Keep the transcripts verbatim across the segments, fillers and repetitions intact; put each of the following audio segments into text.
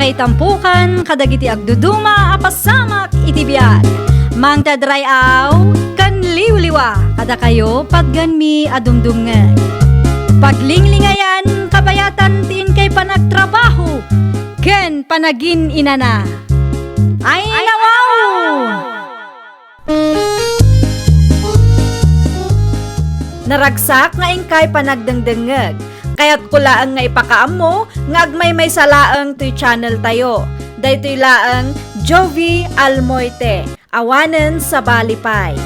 Itampukan kadagiti agduduma a pasamak iti biag. Mangted ray-aw ken liwliwa kadakayo patgenmi a dumdumngeg. Paglinglingayan, kabayatan ti inkay panagtrabaho ken panagin-inana. Ay, nawaw! Naragsak nga inkay panagdengdengngeg. Kayatko laeng nga ipakaammo nga agmaymaysa laeng toy channel tayo. Daytoy laeng Jovie Almoite, awanen sabali pay.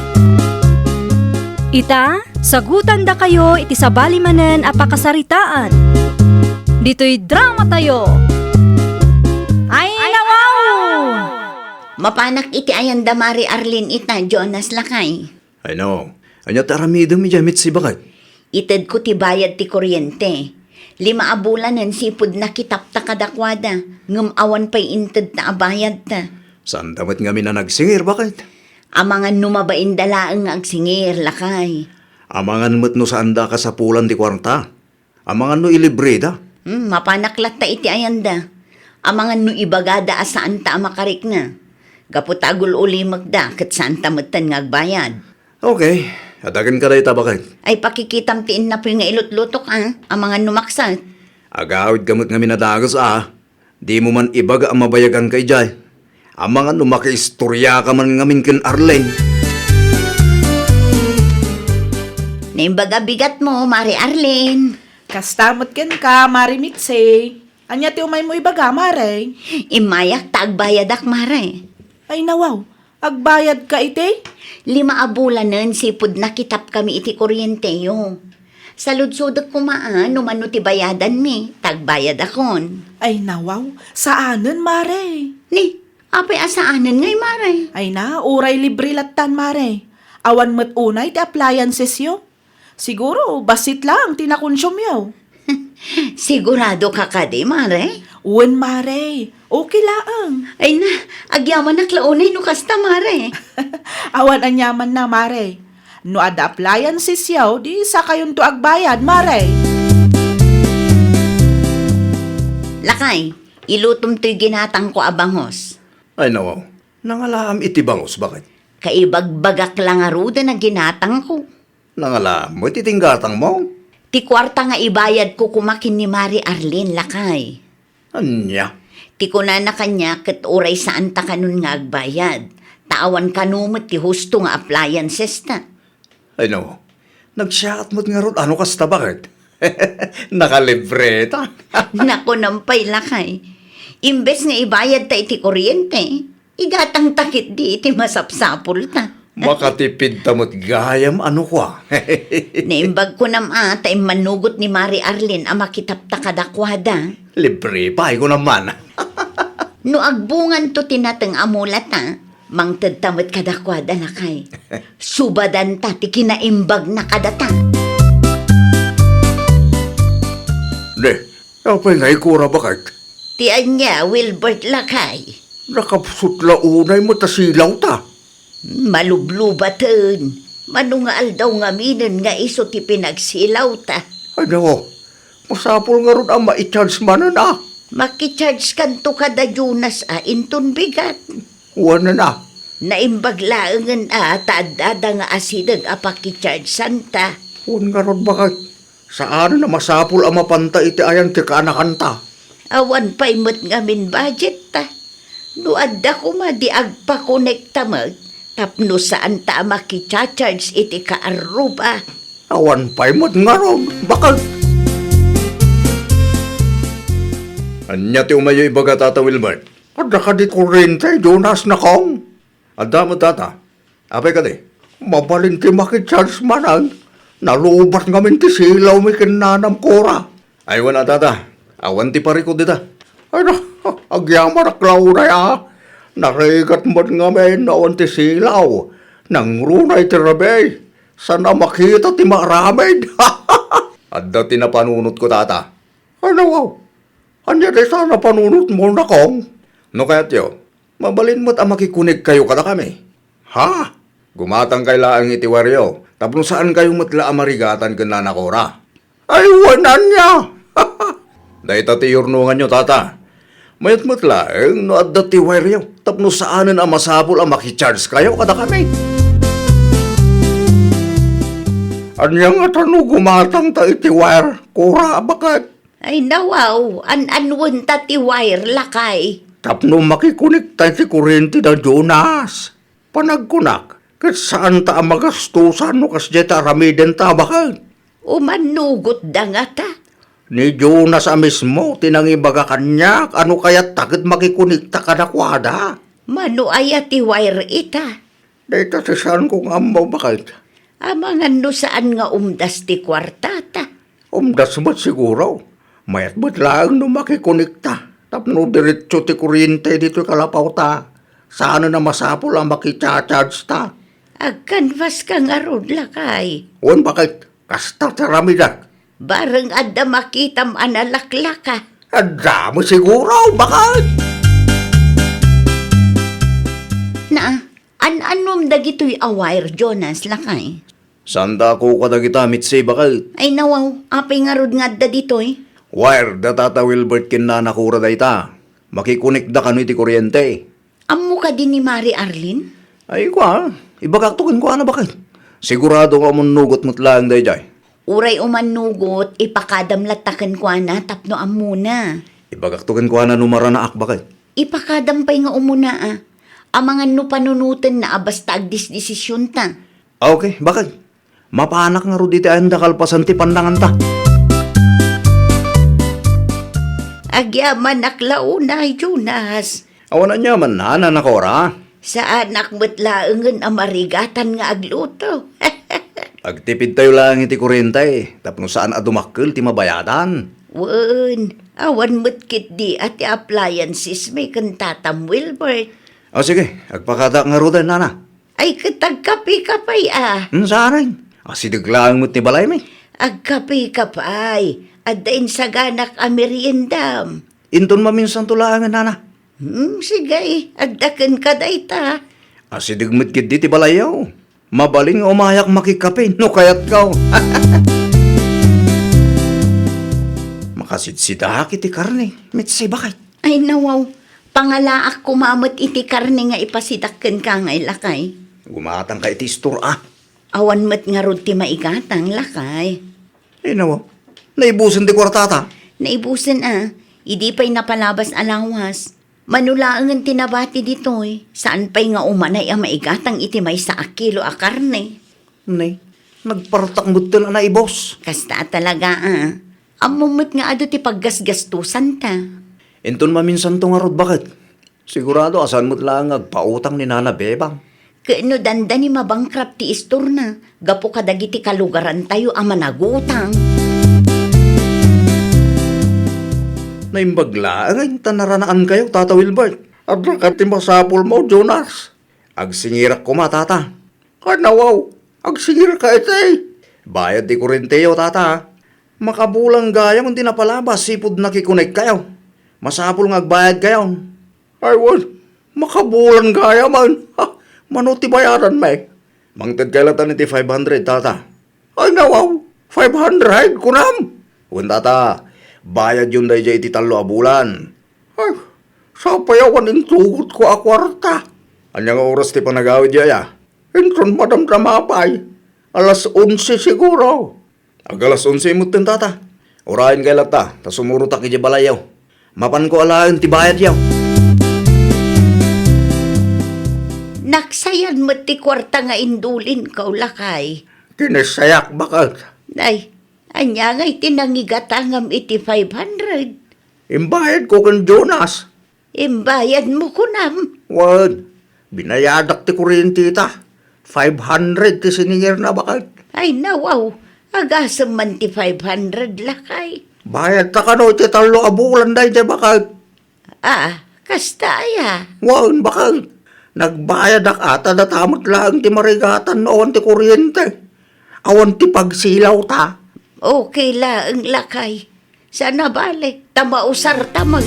Ita, sagutandakayo iti sabali manen a pakasaritaan. Ditoy drama tayo. Ay, nawaw! Mapanak iti ayanda, Mari Arlene, ita, Jonas, lakay. Ay, no. Ania ti aramidem idiay, Mitzi, baket? Itedko ti bayad ti kuryente. Lima a bulanen sipud nakitapta kadakuada, ngem awan pay intedta a bayadta. Saanda met ngamin a nagsingir, baket? Amangan no mabainda laeng nga agsingir, lakay. Amangan met no saanda a kasapulan ti kuarta. Amangan no ilibreda. Hmm, mapanak latta iti ayanda. Amangan no ibagada a saanta a makarikna. Gapu ta agul-ulimekda ket saanta metten nga agbayad. Okay. Adagen ka dayta, baket? Ay, pakikitam ti innapoy nga ilutlutok, a. Amangan no makset. Agawidka met ngamin a dagus, a. Dimo man ibaga a mabayaganka idiay. Amangan no makiistoriaka man ngamin ken Arlene. Naimbag a bigatmo, Mari Arlene. Kasta met kenka, Mari Mitzi. Ania ti umaymo ibaga, Mare? Immayak ta agbayadak, Mare. Ay, nawaw. Agbayadka iti? Lima a bulanen sipud nakitapkami iti kuryenteyo. Saludsodek koma a no mano ti bayadanmi, ta agbayadakon. Ay, nawaw, saanen, Mare. Ni, apay a saanen ngay, Mare? Ay na, uray libre lattan, Mare. Awan met unay ti appliancesyo. Siguro, bassit laeng ti nakonsumiyo. Sigurado ka kadi, Mare? Wen, Mare. Okay laeng. Ay na, agyamanak la unay no kasta, Mare. Awan aniamanna, Mare. No adda appliancesyo, di sakayonto agbayad, Mare. Lakay, ilutom toy ginatangko a bangus. Ay, nawaw. Nangalaam iti bangus, baket? Kaibagbagak la ngaruden a ginatangko. Nangalaam met iti gatangmo? Ti kuarta nga ibayadko koma ken ni Mari Arlene, lakay. Ania? Ti kunana kaniak ket uray saanta kanon nga agbayad, ta awan kano met ti husto nga appliancesta. Ay, no. Nagsiaat met ngarud a no kasta, baket? Nakalibreta. Nakunam pay, lakay. Imbes nga ibayadta iti kuryente, igatangta ketdi iti masapsapulta. Makatipidta met gayam a no kua. Naimbag kunam a ta immanugot ni Mari Arlene a makitapta kadakuada. Libre pay kunam man. No agbunganto ti nateng a mulata, mangtedta met kadakuada, lakay. Subadanta ti kinaimbagna kadata. Ne, apay nga ikura, baket? Ti ania, Wilbert, lakay? Nakapsut la unay met a silawta. Malublubaten. Mano nga aldaw ngaminen nga isu ti pinagsilawta? Ano? Masapul ngarud a mai-charge manen a. Maki-charge kanto kada Jonas a inton bigat. Wen a. Naimbag laengen a ta addada nga asideg a paki-charge santa. Wen ngarud, baket? Saan a masapul a mapanta iti ayan ti kaanakanta. Awan pay met ngamin budget ta. No adda koma di agpakonekta met tapno saanta a makicharge iti kaarruba. Awan pay met ngarud, baket. Ania ti umayo ibaga, Tata Wilbert? Adda kadi kurrente, Jonas, nakong? Adda met, Tata. Apay kadi? Mabalin ti makicharge manen. Nalubat ngamin ti silawmi ken nanam, Cora. Ay, wen a, Tata. Awan ti parikut dita. Ay na, agyamanak la unay a. Narigat met ngamin no awan ti silaw. Nangruna iti rabii. Saan a makita ti maaramid. Adda ti napanunotko, Tata. Ano? Ania dayta a napanunotmo, nakong? No kayatyo, mabalin met a makikonekkayo kadakami. Ha? Gumatangkay laeng iti wario tapno saankayo met la a marigatan ken Nana Cora. Ay, wen ania? Dayta ti iyurnonganyo, Tata. Mayat met laeng no adda ti wireyo tapno saanen a masapul a makichargekayo kadakami. Ania ngata no gumatangta iti wire, Cora, baket? Ay, nawaw, an-anwenta ti wire, lakay. Tapno makikonekta iti kurrente da Jonas. Panagkunak, ket saanta a magastosan no kasdiay ti aramidenta, baket? Umannugotda ngata? Ni Jonas a mismo ti nangibaga kaniak a no kayatta ket makikonekta kadakuada. Mano aya ti wire ita? Dayta ti saanko nga ammo, baket. Amangan no saan nga umdas ti kuartata. Umdas met siguro. Mayat met laeng no makikonekta tapno diretso ti kurrente ditoy kalapawta. Saanen a masapul a makichargeta. Agkanvaska ngarud, lakay. Wen, baket. Kasta ti aramidek. Bareng adda makitam a nalaklaka. Adda met siguro, baket. Naa, an-annom dagitoy a wire, Jonas, lakay? Saanta a kukua dagita, Mitzi, baket. Ay, nawaw, apay ngarud nga adda ditoy? Wire da Tata Wilbert ken Nana Cora dayta. Makikonekda kano iti kurrente. Ammo kadi ni Mari Arlene? Ay, kua, ibagakto kenkuana, baket. Sigurado nga umannugot met laeng daydiay. Uray umannugot, ipakadam latta kenkuana tapno ammona. Ibagakto kenkuana no maranaak, baket. Ipakadam pay nga umuna, a. Amangan no panunotenna a basta agdisdesisionta. Ah, okay, baket. Mapanak ngarud iti ayan da kalpasan ti pannanganta. Agyamanak la unay, Jonas. Awan aniamanna, Nana Cora. Saanak met laengen a marigatan nga agluto. Agtipidtayo laeng iti kurrente tapno saan a dumakkel ti mabayadan. Wen, awan met ketdi a ti appliancesmi ken Tatam Wilbert. O sige, agpakadaak ngaruden, Nana. Ay, ket agkapeka pay, a? Hmm, saanen. Asideg laeng met ti balaymi. Agkapeka pay. Adda insaganak a meriendam. Inton maminsanto laengen, Nana. Hmm, sige, adda kenka dayta. Asideg met ketdi ti balayyo. Mabalin nga umayak makikape no kayatko. Makasidsidaak iti karne, Mitzi, baket. Ay, nawaw. Pangalaak koma met iti karne nga ipasidak kenka ngay, lakay. Gumatangka iti istor, a. Awan met ngarud ti maigatang, lakay. Ay, nawaw. Naibusen ti kuartata. Naibusen, a. Idi pay napalabas a lawas. Mano laengen ti nabati ditoy. Saan pay nga umanay a maigatang iti maysa a kilo a karne. Ne, nagpartak metten a naibus. Kasta a talaga, a. Ammom met nga adu ti paggasgastusanta. Inton maminsanto ngarud, baket. Sigurado a saan met laeng nga agpautang ni Nana Bebang. Ket no dandani mabankrupt ti istorna, gapu kadagiti kalugarantayo a managutang. Naimbag laeng ta naranaankayo, Tata Wilbert. Adda kadi masapulmo, Jonas? Agsingirak koma, Tata. Kanawaw, agsingirka iti. Bayad ti kurrenteyo, Tata. Makabulan gayam ti napalabas sipud nakikonekkayo. Masapul nga agbayadkayon. Ay, wen, makabulan gayamen. Ha, mano ti bayadanmi? Mangtedkay latta iti five hundred, Tata. Ay, nawaw, five hundred, kunam? Wen, Tata, bayadyon daydiay iti tallo a bulan. Ay, sapay awan intugotko a kuarta. Ania nga oras ti panagawidyo aya? Inton madamdama pay. Alas onse siguro. Ag alas onse metten, Tata. Urayen kay latta, ta sumurotak idiay balayyo. Mapanko alaen ti bayadyo. Naksayan met ti kuarta nga indulinko, lakay. Kinassayak, baket. Ay, ania ngay ti nangigatangam iti five hundred? Imbayadko ken Jonas. Imbayadmo kunam? Wen, binayadak ti kurrenteta. Five hundred ti siningirna, baket. Ay, nawaw. Agasem man ti five hundred, lakay. Bayadta kano iti tallo a bulan daydiay, baket? Ah, kasta aya? Wen, baket. Nagbayadak a ta data met laeng ti marigatan no awan ti kurrente. Awan ti pagsilawta. Okay laeng, lakay. Saan a bale, ta mausarta met.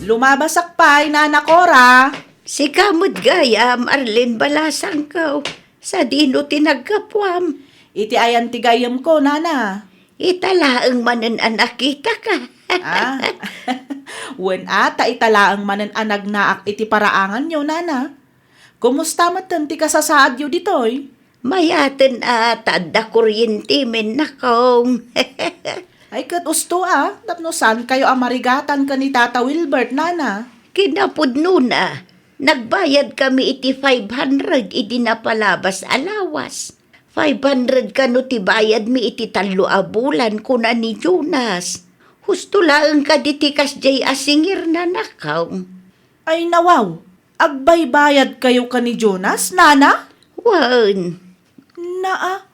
Lumabasak pay, Nana Cora. Sika met gayam, Arlene, balasangko. Sadino ti naggapuam? Iti ayan ti gayyemko, Nana. Ita laeng manen a nakitaka. Ah, wen a, ta ita laeng manen a nagnaak iti paraanganyo, nana. Kumusta metten ti kasasaadyo ditoy? Mayaten a ta adda kuryente men, nakong. Ay, ket usto a, tapno saankayo a marigatan ken ni Tata Wilbert, nana. Kinapudnona, nagbayad kami iti five hundred idi napalabas a lawas. Five hundred kano ti bayadmi iti tallo a bulan, kuna ni Jonas. Husto laeng kadi ti kasdiay a singirna, nakong. Ay, nawaw, agbaybayadkayo ken ni Jonas, nana? Wen. Naa,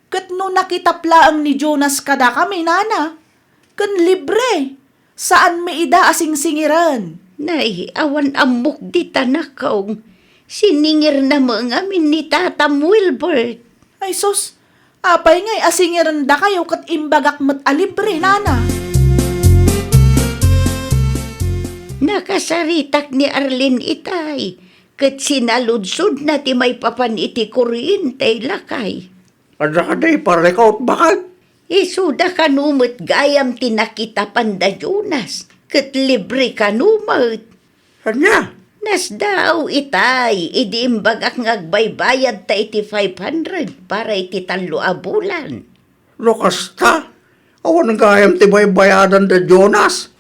ket no nakitap laeng ni Jonas kadakami, nana, ken libre, saanmi ida a singsingiren. Nay, awan ammok dita, nakong. Siningirna met ngamin ni Tatam Wilbert. Ay sus, apay ngay a singirendakayo ket imbagak met a libre, nana? Nakasaritak ni Arlene itay, ket sinaludsodna ti maipapan iti kuryente, lakay. Adda kadi parikot, baket? Isuda kano met gayam ti nakitapanda Jonas, ket libre kano met. Ania? Nasdaaw itay, idi imbagak nga agbaybayadta iti five hundred para iti tallo a bulan. No kasta, awan gayam ti baybayadanda Jonas.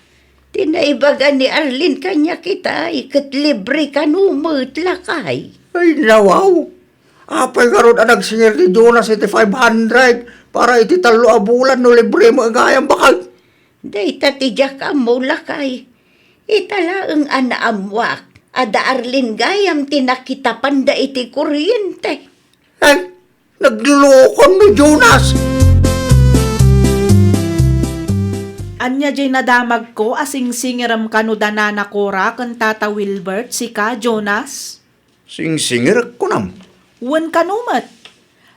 Ti naibaga ni Arlene kaniak itay, ket libre kano met, lakay. Ay, nawaw. Apay ngarud a nagsingir ni Jonas iti five hundred para iti tallo a bulan no libre met gayam, baket? Dayta ti diak ammo, lakay. Ita laeng a naammoak a da Arlene gayam ti nakitapanda iti kuryente. Ay, naglulokon ni Jonas! Ania diay nadamagko a singsingirem kano da Nana Cora ken Tata Wilbert, sika, Jonas? Singsingirek, kunam? Wen kano met.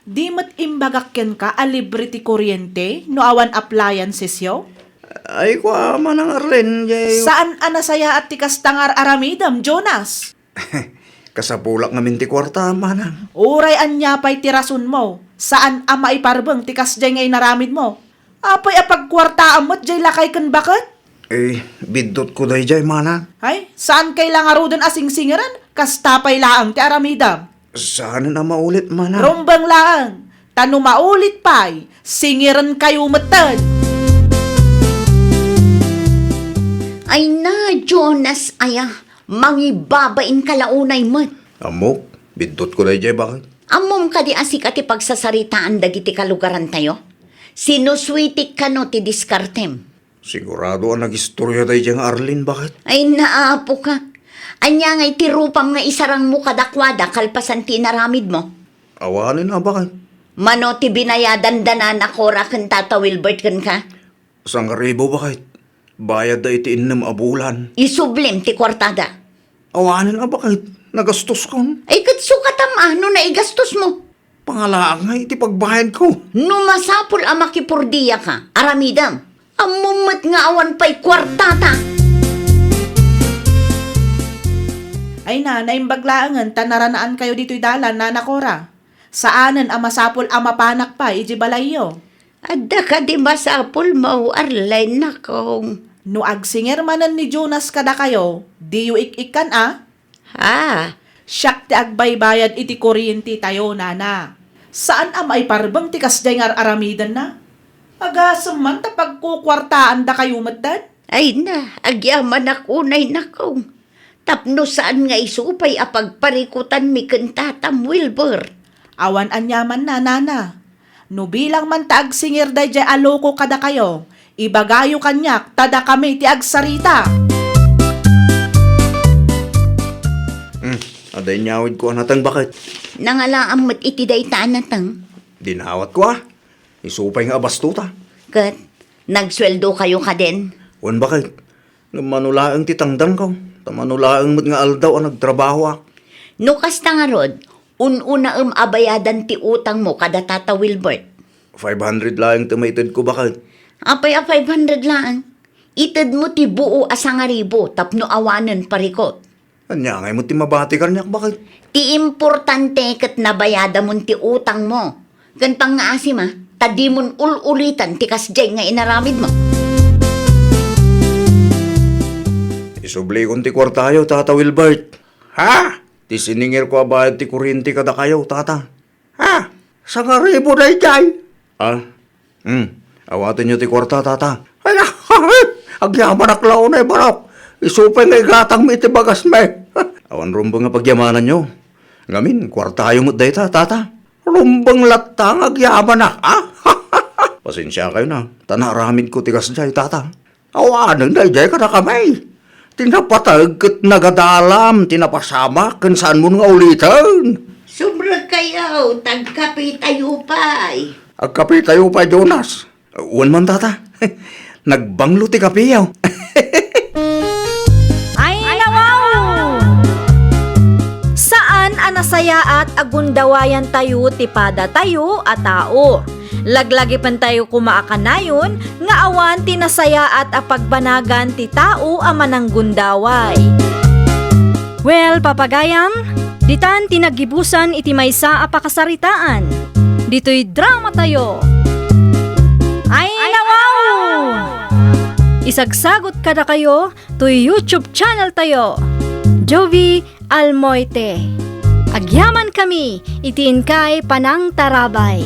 Di met imbagak kenka a libre ti kuryente no awan appliancesyo? Ay, kua, Manang Arlene, jay... Saan a nasayaat ti kasta nga ar-aramidem, Jonas? Kasapulak ngamin ti kuarta, Manang. Uray ania pay ti rasonmo, saan a maiparbeng ti kasdiay nga inaramidmo. Apay a pagkuartaam met jay lakay ken baket? Eh, biddutko dayjay, Manang. Ay, saankay la ngaruden a singsingiren, kasta pay laeng ti aramidem. Saanen a maulit, Manang. Rumbeng laeng, ta no maulit pay, singirenkayo metten. Ay na, Jonas, aya, mangibabainka la unay met. Ammok, biddutko dayjay, baket? Ammom kadi a sika ti pagsasaritaan dagiti kalugarantayo? Sinusuitik kano ti diskartem? Sigurado a nagistoria dayjay nga Arlene, baket? Ay, naapoka. Ania ngay ti rupam nga isarangmo kadakuada kalpasan ti inaramidmo? Awanen a, baket? Mano ti binayadan da Nana Cora ken Tata Wilbert kenka? Sangaribu, baket. Bayadda iti innem a bulan. Isublim ti kuartada. Awanen a, baket. Nagastoskon. Ay, ket sukatam a no naigastosmo. Pangalaak nga iti pagbayadko. No masapul a makipurdiaka, aramidem. Ammom met nga awan pay kuartata. Ay na, naimbag laengen ta naranaankayo ditoy dalan, Nana Cora. Saanen a masapul a mapanak pay iti balayyo. Adda kadi masapulmo, Arlene, nakong? No agsingir manen ni Jonas kadakayo, diyo ik-ikkan a? Ha? Siak ti agbaybayad iti kuryentetayo, nana. Saan a maiparbeng ti kasdiay nga ar-aramidenna? Agasem man ta pagkukuartaandakayo metten? Ay na, agyamanak unay, nakong. Tapno saan nga isu pay a pagparikutanmi ken Tatam Wilbur. Awan aniamanna, nana. No bilang man ta agsingir daydiay a loko kadakayo, ibagayo kaniak ta dakami ti agsarita. Hmm, adda inyawidko a nateng, baket? Nangalaam met iti dayta a nateng. Dinawatko a. Isu pay nga abasto ta. Ket, nagsueldokayo kaden? Wen, baket. Ngem mano laeng ti tangdanko, ta mano laeng met nga aldaw a nagtrabahoak. No kasta ngarud, un-unaem a bayadan ti utangmo kada Tata Wilbert. Five hundred laeng ti maitedko, baket. Apay a five hundred laeng? Itedmo ti buo a sangaribu tapno awanen parikut. Ania ngay met ti mabati kaniak, baket? Ti importante ket nabayadamon ti utangmo. Ken pangngaasim a, ta dimon ul-ulitan ti kasdiay nga inaramidmo. Isublikon ti kuartayo, Tata Wilbert. Ha? Ti siningirko a bayad ti kuryente kadakayo, Tata. Ha? Sangaribu daydiay? Ah? Hmm. Awatenyo ti kuarta, Tata. Ay, agyamanak la unay, barok. Isu pay nga igatangmi iti bagasmi. Awan rumbeng a pagyamananyo. Ngamin, kuartayo met dayta, Tata. Rumbeng latta nga agyamanak, a? Pasensiakayo na, ta naaramidko ti kasdiay, Tata. Awanen daydiay kadakami. Ti napateg ket nagadalam ti napasamak ken saanmon nga uliten. Sumrekkayo, ta agkapitayo pay. Agkapitayo pay, Jonas. Wen man, Tata. Nagbanglo ti kapiyo. Ay, nawaw! Saan a nasayaat a gundawayantayo ti padatayo a tao. Laglagipentayo koma a kanayon nga awan ti nasayaat a pagbanagan ti tao a mananggundaway. Well, papagayam, ditan ti naggibusan iti maysa a pakasaritaan. Ditoy dramatayo. Ay, nawaw! Isagsagot kadakayo toy YouTube channel tayo, Jovi Almoite. Agyaman kami iti inkay panangtarabay.